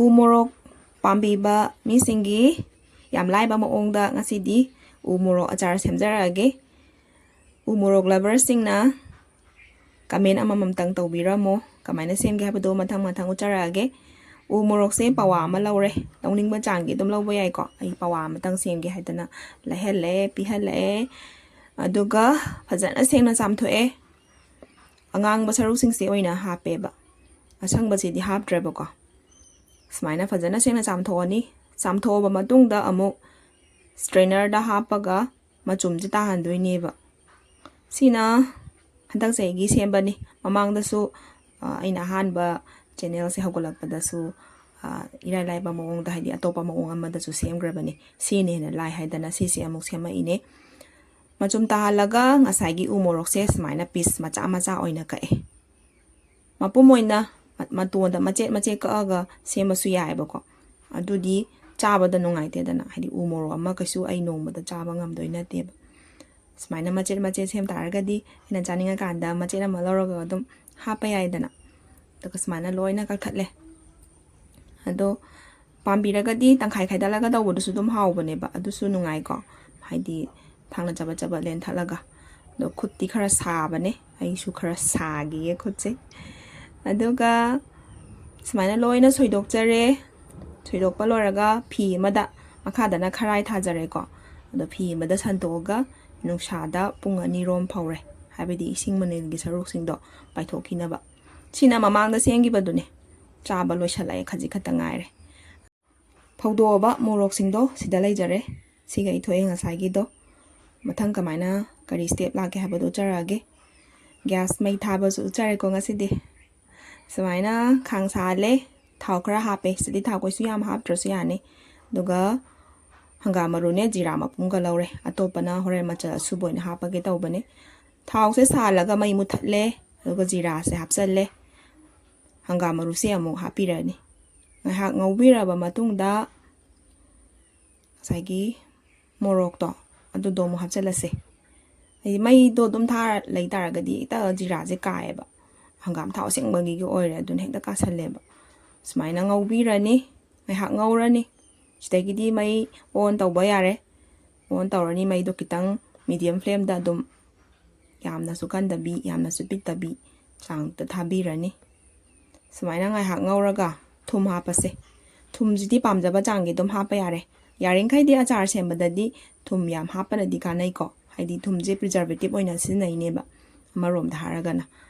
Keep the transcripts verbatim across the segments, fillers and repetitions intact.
ꯎ ꯃꯣꯔꯣꯛ ꯄꯥꯝꯕꯤꯕ ꯃꯤꯁꯤꯡꯒꯤ ꯌꯥꯝ ꯂꯥꯏꯕ ꯃꯑꯣꯡꯗ ꯉꯁꯤꯗꯤ ꯎ ꯃꯣꯔꯣꯛ ꯑꯆꯥꯔ ꯁꯦꯝꯖꯔꯛꯑꯒꯦ꯫ ꯎ ꯃꯣꯔꯣꯛ ꯂꯕꯔꯁꯤꯡꯅ ꯀꯃꯦꯟ ꯑꯃꯃꯝꯇꯪ ꯇꯧꯕꯤꯔꯝꯃꯣ꯫ ꯀꯃꯥꯏꯅ ꯁꯦꯝꯒꯦ ꯍꯥꯏꯕꯗꯣ ꯃꯊꯪ ꯃꯊꯪ ꯎꯠꯆꯔꯛꯑꯒꯦ꯫ ꯎ ꯃꯣꯔꯣꯛꯁꯦ ꯄꯋꯥ ꯑꯃ ꯂꯧꯔꯦ꯫ ꯂꯧꯅꯤꯡꯕ ꯆꯥꯡꯒꯤ ꯑꯗꯨꯝ ꯂꯧꯕ ꯌꯥꯏꯀꯣ꯫ ꯑꯩ ꯄꯋꯥ ꯑꯃꯇꯪ ꯁꯦꯝꯒꯦ ꯍꯥꯏꯗꯅ ꯂꯩꯍꯜꯂꯦ, ꯄꯤꯍꯜꯂꯛꯑꯦ꯫ ꯑꯗꯨꯒ ꯐꯖꯅ ꯁꯦꯡꯅ ꯆꯥꯝꯊꯣꯛꯑꯦ꯫ ꯑꯉꯥꯡꯕ ꯁꯔꯨꯛꯁꯤꯡꯁꯦ ꯑꯣꯏꯅ ꯍꯥꯞꯄꯦꯕ, ꯑꯁꯪꯕꯁꯤꯗꯤ ꯍꯥꯞꯇ꯭ꯔꯦꯕꯀꯣ꯫ ꯁꯨꯃꯥꯏꯅ ꯐꯖꯅ ꯁꯦꯡꯅ ꯆꯥꯝꯊꯣꯛꯑꯅꯤ꯫ ꯆꯥꯝꯊꯣꯛꯑꯕ ꯃꯇꯨꯡꯗ ꯑꯃꯨꯛ ꯁ꯭ꯇ꯭ꯔꯦꯅꯔꯗ ꯍꯥꯞꯄꯒ ꯃꯆꯨꯝꯁꯦ ꯇꯥꯍꯟꯗꯣꯏꯅꯦꯕ꯫ ꯁꯤꯅ ꯍꯟꯗꯛ ꯆꯍꯤꯒꯤ ꯁꯦꯝꯕꯅꯤ꯫ ꯃꯃꯥꯡꯗꯁꯨ, ꯑ, ꯑꯩꯅ ꯑꯍꯥꯟꯕ ꯆꯦꯅꯦꯜꯁꯦ ꯍꯧꯒꯠꯂꯛꯄꯗꯁꯨ, ꯑ, ꯏꯔꯥꯏ ꯂꯥꯏꯕ ꯃꯑꯣꯡꯗ, ꯍꯥꯏꯗꯤ ꯑꯇꯣꯞꯄ ꯃꯑꯣꯡ ꯑꯃꯗꯁꯨ ꯁꯦꯝꯈ꯭ꯔꯕꯅꯤ꯫ ꯁꯤꯅ ꯍꯦꯟꯅ ꯂꯥꯏ ꯍꯥꯏꯗꯅ ꯁꯤꯁꯦ ꯑꯃꯨꯛ ꯁꯦꯝꯃꯛꯏꯅꯦ꯫ ꯃꯆꯨꯝ ꯇꯥꯍꯜꯂꯒ ꯉꯁꯥꯏꯒꯤ ꯎ ꯃꯣꯔꯣꯛꯁꯦ ꯁꯨꯃꯥꯏꯅ ꯄꯤꯁ ꯃꯆꯥ ꯃꯆꯥ ꯑꯣꯏꯅ ꯀꯛꯑꯦ꯫ ꯃꯄꯨꯝ ꯑꯣꯏꯅ ꯃ-, ꯃꯇꯣꯟꯗ ꯃꯆꯦꯠ ꯃꯆꯦꯠ ꯀꯛꯑꯒ ꯁꯦꯝꯕꯁꯨ ꯌꯥꯏꯑꯕꯀꯣ꯫ ꯑꯗꯨꯗꯤ ꯆꯥꯕꯗ ꯅꯨꯡꯉꯥꯏꯇꯦꯗꯅ, ꯍꯥꯏꯗꯤ ꯎ ꯃꯣꯔꯣꯛ ꯑꯃ ꯀꯩꯁꯨ ꯑꯩ ꯅꯣꯡꯃꯗ ꯆꯥꯕ ꯉꯝꯗꯣꯏ ꯅꯠꯇꯦꯕ꯫ ꯁꯨꯃꯥꯏꯅ ꯃꯆꯦꯠ ꯃꯆꯦꯠ ꯁꯦꯝ ꯇꯥꯔꯒꯗꯤ ꯑꯩꯅ ꯆꯥꯅꯤꯡꯉꯀꯥꯟꯗ ꯃꯆꯦꯠ ꯑꯃ ꯂꯧꯔꯒ ꯑꯗꯨꯝ ꯍꯥꯞꯄ ꯌꯥꯏꯗꯅ꯫ ꯑꯗꯨꯒ ꯁꯨꯃꯥꯏꯅ ꯂꯣꯏꯅ ꯀꯛꯊꯠꯂꯦ꯫ ꯑꯗꯣ ꯄꯥꯝꯕꯤꯔꯒꯗꯤ ꯇꯪꯈꯥꯏ ꯈꯥꯏꯗꯠꯂꯒ ꯇꯧꯕꯗꯨꯁꯨ ꯑꯗꯨꯝ ꯍꯥꯎꯕꯅꯦꯕ, ꯑꯗꯨꯁꯨ ꯅꯨꯡꯉꯥꯏꯀꯣ꯫ ꯍꯥꯏꯗꯤ ꯊꯥꯡꯅ ꯆꯕꯠ ꯆꯕꯠ ꯂꯦꯟꯊꯠꯂꯒ꯫ ꯑꯗꯣ ꯈꯨꯠꯇꯤ ꯈꯔ ꯁꯥꯕꯅꯦ, ꯑꯩꯁꯨ ꯈꯔ ꯁꯥꯈꯤꯌꯦ ꯈꯨꯠꯁꯦ꯫ ꯑꯗꯨꯒ ꯁꯨꯃꯥꯏꯅ ꯂꯣꯏꯅ ꯁꯣꯏꯗꯣꯛꯆꯔꯦ꯫ ꯁꯣꯏꯗꯣꯛꯄ ꯂꯣꯏꯔꯒ ꯐꯤ ꯑꯃꯗ, ꯃꯈꯥꯗꯅ ꯈꯔꯥꯏ ꯊꯥꯖꯔꯦꯀꯣ꯫ ꯑꯗꯣ ꯐꯤ ꯑꯃꯗ ꯁꯟꯇꯣꯛꯑꯒ ꯅꯨꯡꯁꯥꯗ ꯄꯨꯡ ꯑꯅꯤꯔꯣꯝ ꯐꯧꯔꯦ, ꯍꯥꯏꯕꯗꯤ ꯏꯁꯤꯡ ꯃꯅꯤꯜꯒꯤ ꯁꯔꯨꯛꯁꯤꯡꯗꯣ ꯄꯥꯏꯊꯣꯛꯈꯤꯅꯕ꯫ ꯁꯤꯅ ꯃꯃꯥꯡꯗ ꯁꯦꯝꯈꯤꯕꯗꯨꯅꯦ꯫ ꯆꯥꯕ ꯂꯣꯏꯁꯜꯂꯛꯑꯦ, ꯈꯖꯤꯛ ꯈꯛꯇ ꯉꯥꯏꯔꯦ꯫ ꯐꯧꯗꯣꯛꯑꯕ ꯃꯣꯔꯣꯛꯁꯤꯡꯗꯣ ꯁꯤꯗ ꯂꯩꯖꯔꯦ꯫ ꯁꯤꯒ ꯏꯊꯣꯛꯑꯦ ꯉꯁꯥꯏꯒꯤꯗꯣ꯫ ꯃꯊꯪ ꯀꯃꯥꯏꯅ ꯀꯔꯤ ꯁ꯭ꯇꯦꯞ ꯂꯥꯛꯀꯦ ꯍꯥꯏꯕꯗꯣ ꯎꯠꯆꯔꯛꯑꯒꯦ꯫ ꯒ꯭ꯌꯥꯁ ꯃꯩ ꯊꯥꯕꯁꯨ ꯎꯠꯆꯔꯦꯀꯣ ꯉꯁꯤꯗꯤ꯫ ꯁꯨꯃꯥꯏꯅ ꯈꯥꯡ ꯁꯥꯍꯜꯂꯦ, ꯊꯥꯎ ꯈꯔ ꯍꯥꯞꯄꯦ꯫ ꯁꯤꯗꯤ ꯊꯥꯎ ꯀꯩꯁꯨ ꯌꯥꯝ ꯍꯥꯞꯇ꯭ꯔꯁꯨ ꯌꯥꯅꯤ꯫ ꯑꯗꯨꯒ ꯍꯪꯒꯥꯝ ꯃꯔꯨꯅꯦ, ꯖꯤꯔꯥ ꯃꯄꯨꯝꯒ ꯂꯧꯔꯦ꯫ ꯑꯇꯣꯞꯄꯅ ꯍꯣꯔꯦꯟ ꯃꯆꯜ ꯑꯁꯨꯕ ꯑꯣꯏꯅ ꯍꯥꯞꯄꯒꯦ ꯇꯧꯕꯅꯦ꯫ ꯊꯥꯎꯁꯦ ꯁꯥꯍꯜꯂꯒ ꯃꯩ ꯃꯨꯊꯠꯂꯦ, ꯑꯗꯨꯒ ꯖꯤꯔꯥꯁꯦ ꯍꯥꯞꯆꯜꯂꯦ꯫ ꯍꯪꯒꯥꯝ ꯃꯔꯨꯁꯦ ꯑꯃꯨꯛ ꯍꯥꯞꯄꯤꯔꯅꯤ꯫ ꯉꯥꯏꯍꯥꯛ ꯉꯧꯕꯤꯔꯕ ꯃꯇꯨꯡꯗ ꯉꯁꯥꯏꯒꯤ ꯃꯣꯔꯣꯛꯇꯣ ꯑꯗꯨꯗꯣ ꯑꯃꯨꯛ ꯍꯥꯞꯆꯤꯜꯂꯁꯦ꯫ ꯍꯥꯏꯗꯤ ꯃꯩꯗꯣ ꯑꯗꯨꯝ ꯊꯥꯔ ꯂꯩ ꯇꯥꯔꯒꯗꯤ ꯍꯦꯛꯇ ꯖꯤꯔꯥꯁꯦ ꯀꯥꯏꯌꯦꯕ꯫ ꯍꯪꯒꯥꯝ ꯊꯥꯎ ꯑꯁꯦꯡꯕꯒꯤꯒ ꯑꯣꯏꯔꯦ, ꯑꯗꯨꯅ ꯍꯦꯛꯇ ꯀꯥꯁꯜꯂꯦꯕ꯫ ꯁꯨꯃꯥꯏꯅ ꯉꯧꯕꯤꯔꯅꯤ, ꯉꯥꯏꯍꯥꯛ ꯉꯧꯔꯅꯤ꯫ ꯁꯤꯗꯒꯤꯗꯤ ꯃꯩ on ꯇꯧꯕ ꯌꯥꯔꯦ꯫ On ꯇꯧꯔꯅꯤ, ꯃꯩꯗꯣ ꯈꯤꯇꯪ medium flameꯗ ꯑꯗꯨꯝ, ꯌꯥꯝꯅꯁꯨ ꯀꯟꯗꯕꯤ ꯌꯥꯝꯅꯁꯨ ꯄꯤꯛꯇꯕꯤ ꯆꯥꯡꯗ ꯊꯥꯕꯤꯔꯅꯤ꯫ ꯁꯨꯃꯥꯏꯅ ꯉꯥꯏꯍꯥꯛ ꯉꯧꯔꯒ ꯊꯨꯝ ꯍꯥꯞꯄꯁꯦ꯫ ꯊꯨꯝꯁꯤꯗꯤ ꯄꯥꯝꯖꯕ ꯆꯥꯡꯒꯤ ꯑꯗꯨꯝ ꯍꯥꯞꯄ ꯌꯥꯔꯦ꯫ ꯌꯥꯔꯤꯈꯩꯗꯤ ꯑꯆꯥꯔ ꯁꯦꯝꯕꯗꯗꯤ ꯊꯨꯝ ꯌꯥꯝ ꯍꯥꯞꯄꯅꯗꯤ ꯀꯥꯟꯅꯩꯀꯣ, ꯍꯥꯏꯗꯤ ꯊꯨꯝꯁꯦ preservative ꯑꯣꯏꯅ ꯁꯤꯖꯤꯟꯅꯩꯅꯦꯕ ꯑꯃꯔꯣꯝꯗ ꯍꯥꯏꯔꯒꯅ꯫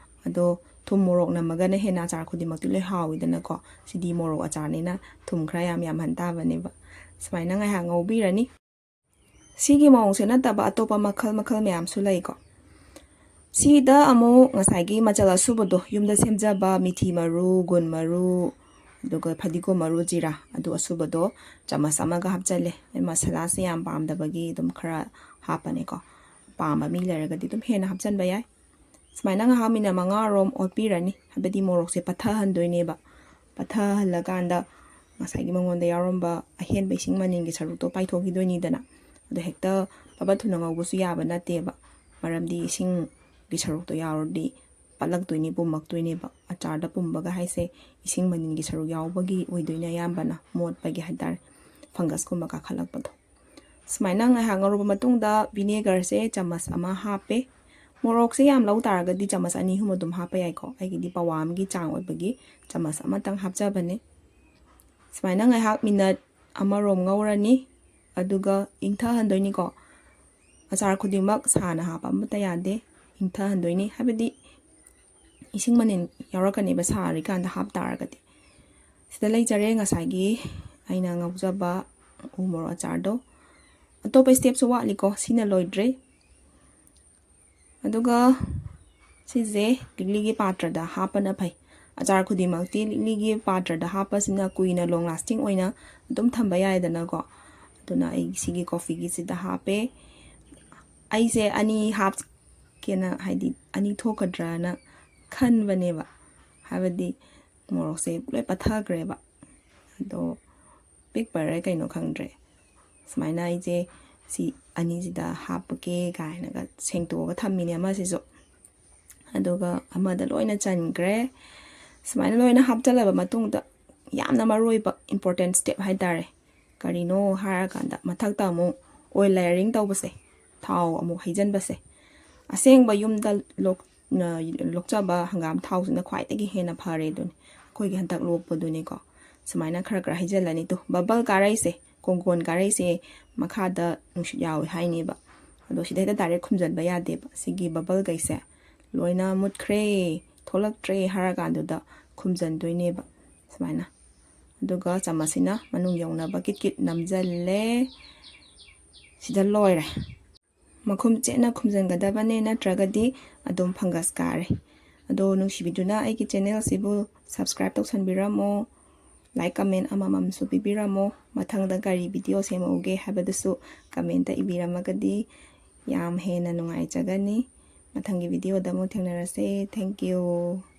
ꯑꯗꯣ ꯊꯨꯝ ꯃꯣꯔꯣꯛ ꯅꯝꯃꯒꯅ ꯍꯦꯟꯅ ꯑꯆꯥꯔ ꯈꯨꯗꯤꯡꯃꯛꯇꯤ ꯂꯣꯏ ꯍꯥꯎꯋꯤꯗꯅꯀꯣ꯫ ꯁꯤꯗꯤ ꯃꯣꯔꯣꯛ ꯑꯆꯥꯔꯅꯤꯅ ꯊꯨꯝ ꯈꯔ ꯌꯥꯝ ꯌꯥꯝꯍꯟ ꯇꯥꯕꯅꯦꯕ꯫ ꯁꯨꯃꯥꯏꯅ ꯉꯥꯏꯍꯥꯛ ꯉꯧꯕꯤꯔꯅꯤ꯫ ꯁꯤꯒꯤ ꯃꯑꯣꯡꯁꯦ ꯅꯠꯇꯕ ꯑꯇꯣꯞꯄ ꯃꯈꯜ ꯃꯈꯜ ꯃꯌꯥꯝꯁꯨ ꯂꯩꯀꯣ꯫ ꯁꯤꯗ ꯑꯃꯨꯛ ꯉꯁꯥꯏꯒꯤ ꯃꯆꯜ ꯑꯁꯨꯕꯗꯣ, ꯌꯨꯝꯗ ꯁꯦꯝꯖꯕ ꯃꯤꯊꯤ ꯃꯔꯨ, ꯒꯨꯟ ꯃꯔꯨ, ꯑꯗꯨꯒ ꯐꯗꯤꯒꯣꯝ ꯃꯔꯨ, ꯖꯤꯔꯥ, ꯑꯗꯨ ꯑꯁꯨꯕꯗꯣ ꯆꯥꯃꯁ ꯑꯃꯒ ꯍꯥꯞꯆꯜꯂꯦ꯫ ꯑꯩ ꯃꯁꯥꯂꯥꯁꯦ ꯌꯥꯝ ꯄꯥꯝꯗꯕꯒꯤ ꯑꯗꯨꯝ ꯈꯔ ꯍꯥꯞꯄꯅꯦꯀꯣ꯫ ꯄꯥꯝꯕ ꯃꯤ ꯂꯩꯔꯒꯗꯤ ꯑꯗꯨꯝ ꯍꯦꯟꯅ ꯍꯥꯞꯆꯟꯕ ꯌꯥꯏ꯫ ꯁꯨꯃꯥꯏꯅ ꯉꯥꯏꯍꯥꯛ ꯃꯤꯅꯠ ꯃꯉꯥꯔꯣꯝ ꯑꯣꯠꯄꯤꯔꯅꯤ, ꯍꯥꯏꯕꯗꯤ ꯃꯣꯔꯣꯛꯁꯦ ꯄꯠꯊꯍꯟꯗꯣꯏꯅꯦꯕ꯫ ꯄꯠꯊꯍꯜꯂꯀꯥꯟꯗ ꯉꯁꯥꯏꯒꯤ ꯃꯉꯣꯟꯗ ꯌꯥꯎꯔꯝꯕ ꯑꯍꯦꯟꯕ ꯏꯁꯤꯡ ꯃꯅꯤꯟꯒꯤ ꯁꯔꯨꯛꯇꯣ ꯄꯥꯏꯊꯣꯛꯈꯤꯗꯣꯏꯅꯤꯗꯅ꯫ ꯑꯗꯣ ꯍꯦꯛꯇ ꯐꯕꯠ ꯊꯨꯅ ꯉꯧꯕꯁꯨ ꯌꯥꯕ ꯅꯠꯇꯦꯕ, ꯃꯔꯝꯗꯤ ꯏꯁꯤꯡꯒꯤ ꯁꯔꯨꯛꯇꯣ ꯌꯥꯎꯔꯗꯤ ꯄꯠꯂꯛꯇꯣꯏꯅꯤ, ꯄꯨꯝꯃꯛꯇꯣꯏꯅꯦꯕ꯫ ꯑꯆꯥꯔꯗ ꯄꯨꯝꯕꯒ ꯍꯥꯏꯁꯦ ꯏꯁꯤꯡ ꯃꯅꯤꯟꯒꯤ ꯁꯔꯨꯛ ꯌꯥꯎꯕꯒꯤ ꯑꯣꯏꯗꯣꯏꯅꯦ, ꯑꯌꯥꯝꯕꯅ ꯃꯣꯠꯄꯒꯤ ꯍꯥꯏꯇꯥꯔꯦ, fungus ꯀꯨꯝꯕ ꯀꯥꯈꯠꯂꯛꯄꯗꯣ꯫ ꯁꯨꯃꯥꯏꯅ ꯉꯥꯏꯍꯥꯛ ꯉꯧꯔꯕ ꯃꯇꯨꯡꯗ vinegarꯁꯦ ꯆꯥꯃꯁ ꯑꯃ ꯍꯥꯞꯄꯦ꯫ ꯃꯣꯔꯣꯛꯁꯦ ꯌꯥꯝ ꯂꯧ ꯇꯥꯔꯒꯗꯤ ꯆꯥꯃꯁ ꯑꯅꯤ ꯑꯍꯨꯝ ꯑꯗꯨꯝ ꯍꯥꯞꯄ ꯌꯥꯏꯀꯣ꯫ ꯑꯩꯒꯤꯗꯤ ꯄꯋꯥ ꯑꯃꯒꯤ ꯆꯥꯡ ꯑꯣꯏꯕꯒꯤ ꯆꯥꯃꯁ ꯑꯃꯇꯪ ꯍꯥꯞꯆꯕꯅꯦ꯫ ꯁꯨꯃꯥꯏꯅ ꯉꯥꯏꯍꯥꯛ ꯃꯤꯅꯠ ꯑꯃꯔꯣꯝ ꯉꯧꯔꯅꯤ, ꯑꯗꯨꯒ ꯏꯪꯊꯍꯟꯗꯣꯏꯅꯤꯀꯣ꯫ ꯑꯆꯥꯔ ꯈꯨꯗꯤꯡꯃꯛ ꯁꯥꯅ ꯍꯥꯞꯄ ꯑꯃꯠꯇ ꯌꯥꯗꯦ, ꯏꯪꯊꯍꯟꯗꯣꯏꯅꯤ, ꯍꯥꯏꯕꯗꯤ ꯏꯁꯤꯡ ꯃꯅꯤꯟ ꯌꯥꯎꯔꯛꯀꯅꯦꯕ ꯁꯥꯔꯤꯀꯥꯟꯗ ꯍꯥꯞ ꯇꯥꯔꯒꯗꯤ꯫ ꯁꯤꯗ ꯂꯩꯖꯔꯦ ꯉꯁꯥꯏꯒꯤ ꯑꯩꯅ ꯉꯧꯖꯕ ꯎ ꯃꯣꯔꯣꯛ ꯑꯆꯥꯔꯗꯣ꯫ ꯑꯇꯣꯞꯄ stepꯁꯨ ꯋꯥꯠꯂꯤꯀꯣ, ꯁꯤꯅ ꯂꯣꯏꯗ꯭ꯔꯤ꯫ ꯑꯗꯨꯒ ꯁꯤꯁꯦ ꯂꯤꯛꯂꯤꯒꯤ ꯄꯥꯇ꯭ꯔꯗ ꯍꯥꯞꯄꯅ ꯐꯩ꯫ ꯑꯆꯥꯔ ꯈꯨꯗꯤꯡꯃꯛꯇꯤ ꯂꯤꯛꯂꯤꯒꯤ ꯄꯥꯇ꯭ꯔꯗ ꯍꯥꯞꯄꯁꯤꯅ ꯀꯨꯏꯅ long lasting ꯑꯣꯏꯅ ꯑꯗꯨꯝ ꯊꯝꯕ ꯌꯥꯏꯗꯅꯀꯣ꯫ ꯑꯗꯨꯅ ꯑꯩ ꯁꯤꯒꯤ coffeeꯒꯤꯁꯤꯗ ꯍꯥꯞꯄꯦ꯫ ꯑꯩꯁꯦ ꯑꯅꯤ ꯍꯥꯞꯀꯦꯅ, ꯍꯥꯏꯗꯤ ꯑꯅꯤ ꯊꯣꯛꯀꯗ꯭ꯔꯅ ꯈꯟꯕꯅꯦꯕ, ꯍꯥꯏꯕꯗꯤ ꯃꯣꯔꯣꯛꯁꯦ ꯂꯣꯏ ꯄꯠꯊꯈ꯭ꯔꯦꯕ꯫ ꯑꯗꯣ ꯄꯤꯛꯄꯔ ꯀꯩꯅꯣ ꯈꯪꯗ꯭ꯔꯦ꯫ ꯁꯨꯃꯥꯏꯅ ꯑꯩꯁꯦ ꯁꯤ ꯑꯅꯤꯁꯤꯗ ꯍꯥꯞꯄꯒꯦ ꯀꯥꯏꯅꯒ ꯁꯦꯡꯇꯣꯛꯑꯒ ꯊꯝꯃꯤꯅꯦ ꯑꯃꯁꯤꯁꯨ꯫ ꯑꯗꯨꯒ ꯑꯃꯗ ꯂꯣꯏꯅ ꯆꯟꯈ꯭ꯔꯦ꯫ ꯁꯨꯃꯥꯏꯅ ꯂꯣꯏꯅ ꯍꯥꯞꯆꯜꯂꯕ ꯃꯇꯨꯡꯗ ꯌꯥꯝꯅ ꯃꯔꯨ ꯑꯣꯏꯕ important step ꯍꯥꯏꯇꯥꯔꯦ꯫ ꯀꯔꯤꯅꯣ ꯍꯥꯏꯔꯀꯥꯟꯗ ꯃꯊꯛꯇ ꯑꯃꯨꯛ oil layering ꯇꯧꯕꯁꯦ, ꯊꯥꯎ ꯑꯃꯨꯛ ꯍꯩꯖꯤꯟꯕꯁꯦ꯫ ꯑꯁꯦꯡꯕ ꯌꯨꯝꯗ ꯂꯣꯛ-, ꯑ, ꯂꯣꯛꯆꯕ ꯍꯪꯒꯥꯝ ꯊꯥꯎꯁꯤꯅ ꯈ꯭ꯋꯥꯏꯗꯒꯤ ꯍꯦꯟꯅ ꯐꯔꯦ ꯑꯗꯨꯅꯤ꯫ ꯑꯩꯈꯣꯏꯒꯤ ꯍꯟꯗꯛ ꯂꯣꯛꯄꯗꯨꯅꯤꯀꯣ꯫ ꯁꯨꯃꯥꯏꯅ ꯈꯔ ꯈꯔ ꯍꯩꯖꯤꯜꯂꯅꯤ꯫ ꯇꯨ, bubble ꯀꯥꯔꯛꯏꯁꯦ, ꯀꯣꯡꯒꯣꯟ ꯀꯥꯔꯛꯏꯁꯦ ꯃꯈꯥꯗ ꯅꯨꯡꯁꯤꯠ ꯌꯥꯎꯋꯦ ꯍꯥꯏꯅꯦꯕ꯫ ꯑꯗꯣ ꯁꯤꯗ ꯍꯦꯛꯇ direct ꯈꯨꯝꯖꯤꯟꯕ ꯌꯥꯗꯦꯕ꯫ ꯁꯤꯒꯤ bubbleꯈꯩꯁꯦ ꯂꯣꯏꯅ ꯃꯨꯠꯈ꯭ꯔꯦ, ꯊꯣꯛꯂꯛꯇ꯭ꯔꯦ ꯍꯥꯏꯔꯀꯥꯟꯗꯨꯗ ꯈꯨꯝꯖꯤꯟꯗꯣꯏꯅꯦꯕ ꯁꯨꯃꯥꯏꯅ꯫ ꯑꯗꯨꯒ ꯆꯥꯃꯁꯁꯤꯅ ꯃꯅꯨꯡ ꯌꯧꯅꯕ ꯀꯤꯠ ꯀꯤꯠ ꯅꯝꯖꯜꯂꯦ꯫ ꯁꯤꯗ ꯂꯣꯏꯔꯦ꯫ ꯃꯈꯨꯝ ꯆꯦꯠꯅ ꯈꯨꯝꯖꯤꯟꯒꯗꯕꯅꯦ, ꯅꯠꯇ꯭ꯔꯒꯗꯤ ꯑꯗꯨꯝ fungus ꯀꯥꯔꯦ꯫ ꯑꯗꯣ ꯅꯨꯡꯁꯤꯕꯤꯗꯨꯅ ꯑꯩꯒꯤ channelꯁꯤꯕꯨ subscribe ꯇꯧꯁꯟꯕꯤꯔꯝꯃꯣ, like comment ꯑꯃꯃꯝꯁꯨ ꯄꯤꯕꯤꯔꯝꯃꯣ꯫ ꯃꯊꯪꯗ ꯀꯔꯤ video ꯁꯦꯝꯃꯛꯎꯒꯦ ꯍꯥꯏꯕꯗꯨꯁꯨ commentꯇ ꯏꯕꯤꯔꯝꯃꯒꯗꯤ ꯌꯥꯝ ꯍꯦꯟꯅ ꯅꯨꯡꯉꯥꯏꯖꯒꯅꯤ꯫ ꯃꯊꯪꯒꯤ videoꯗ ꯑꯃꯨꯛ ꯊꯦꯡꯅꯔꯁꯦ꯫ Thank you꯫